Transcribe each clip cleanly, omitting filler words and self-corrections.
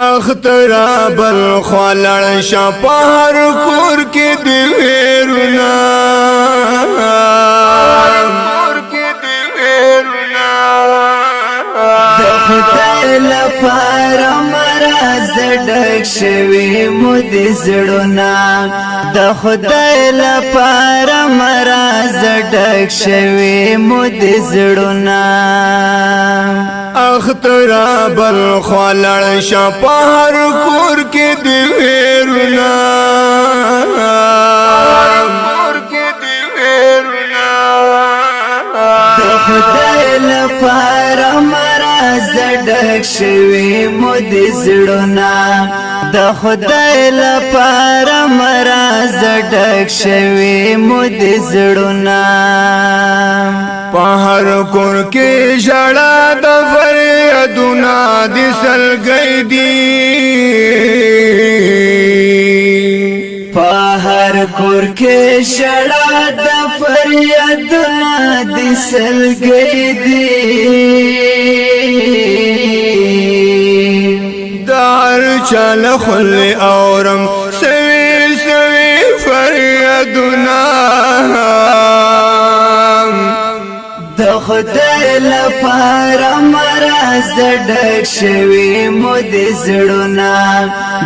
اختر بل خلړ شه، هر کور کې دی ویرونه، کور کې دی ویرونه. د خدای لپاره مرز ډک شوي مود زړونه، د خدای لپاره مرز ډک شوي مود زړونه. اختر بل خلړ شه، هر کور کې دی ویرونه، کور کې دی ویرونه. د خدای لپاره مرز ډک شوي مود زړونه، د خدای لپاره مرز ډک شوي مود زړونه. په هر کور کې ژړا د فریادونه د سلګۍ دي، په هر کور کې ژړا د فریادونه د سلګۍ دي. دار چل خل اورم سوي سوي فریادونه. د خدای لپاره مرز ډک شوي مود زړونه،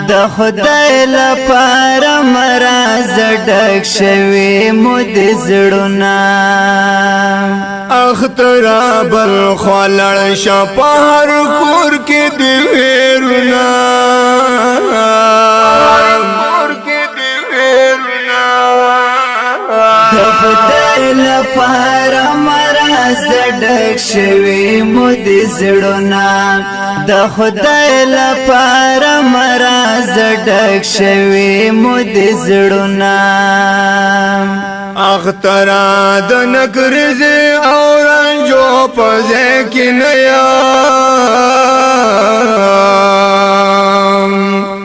د خدای لپاره مرز ډک شوي مود زړونه. اختر بل خلړ شه، هر کور کې دی ویرونه، کور کې دی ویرونه. د خدای لپاره مرز ډک شوي مود زړونه، د خدای لپاره مرز ډک شوي مود زړونه. اختر د نکرز او رنجو په ځکه نه یم،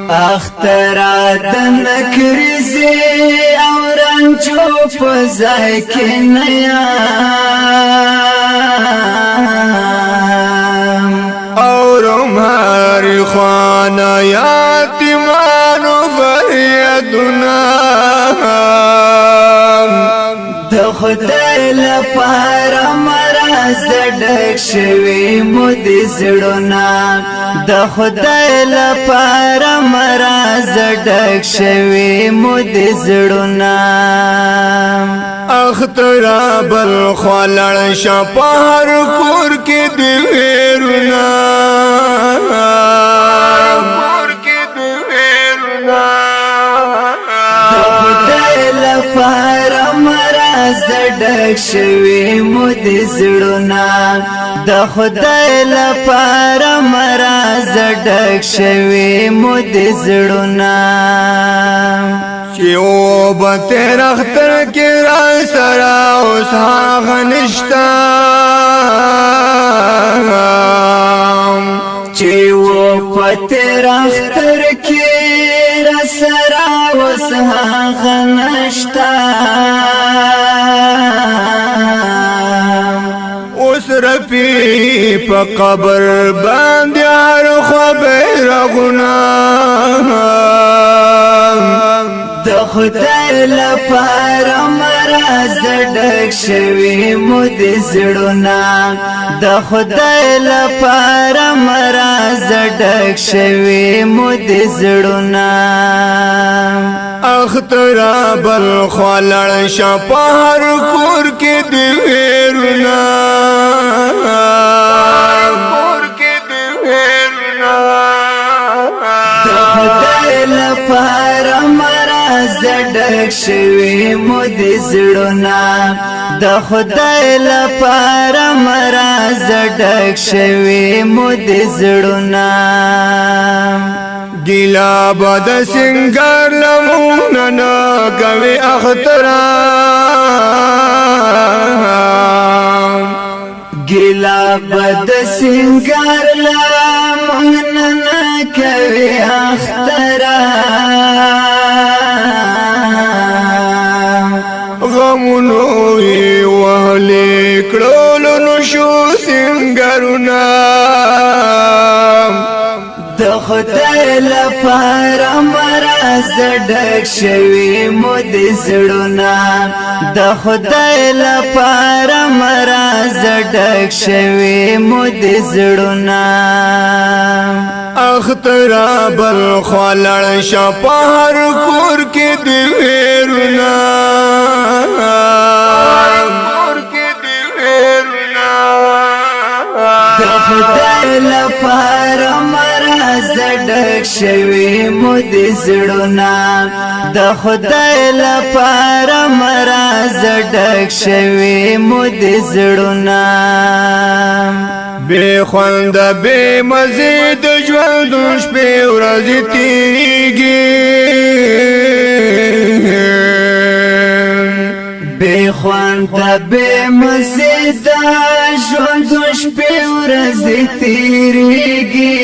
اختر د نکرز او رنجو په ځای کې نه یم، اورم هر خوانا یتیمانو فریادونه. د خدای لپاره مرز ډک شوي مود زړونه، د خدای لپاره مرز ډک شوي مود زړونه. اختر بل خلړ شه، هر کور کې دی ویرونه، کور کې دی ویرونه. د خدای لپاره مرز ډک شوي مود زړونه، د خدای لپاره مرز ډک شوي مود زړونه. چې او به تیر اختر کې را سره اوس هغه نشته، چې و په تیر اختر کې را سره اوس هغه نشته. اوس رپی په قبر باندې هر خبر غنا. د خدای لپاره مرز ډک شوي مود زړونه، د خدای لپاره مرز ډک شوي مود زړونه. اختر بل خلړ شه، هر کور کې دی ویرونه، کور کې دی ویرونه. د خدای لپاره مرز ډک شوي مود زړونه، د خدای لپاره مرز ډک شوي مود زړونه. ګیلا بد سنگار لمون نه کوي اخترا، ګیلا بد سنگار لمون نه کوي اخترا. غمونو وهلې کړلو نو شو سنگرونه. د خدای لپاره مرز ډک شوي مو د زړونه، د خدای لپاره مرز ډک شوي مو د زړونه. اختر بل خلړ شپهر کور کې دی ویرنا، کور کې دی ویرنا. د خدای لپاره مرز ډک شوي مو د زړونه، د خدای لپاره مرز ډک شوي مو د زړونه. بے خوند بے مزید ژوند شپې ورځې تیریږي، بے خوند بے مزید ژوند شپې ورځې تیریږي.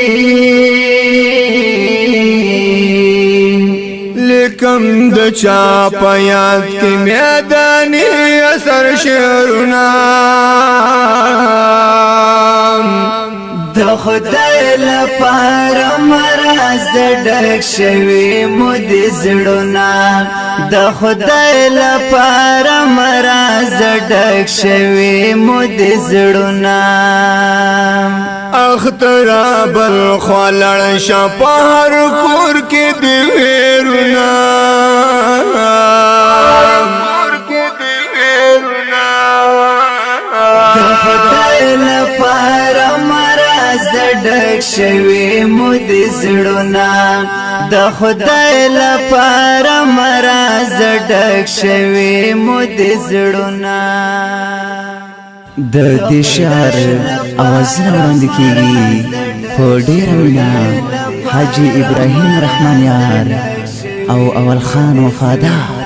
لیکم د چا په یاد کې میداني اثر شعرونه. د خدای لپاره مرز ډک شوي مو د زړونه، د خدای لپاره مرز ډک شوي مو د زړونه. اختر بل خلړ شپهر کور کې دی ویرنا، کور کې دی ویرنا. د خدای لپاره مرز ډک شوي مو د زړونه، د خدای لپاره مرز ډک شوي مو د زړونه. د دې شعر اوازونه وړاندې کیږي په ډیره مینه حاجي ابراهیم رحمانیار او اول خان وفادار.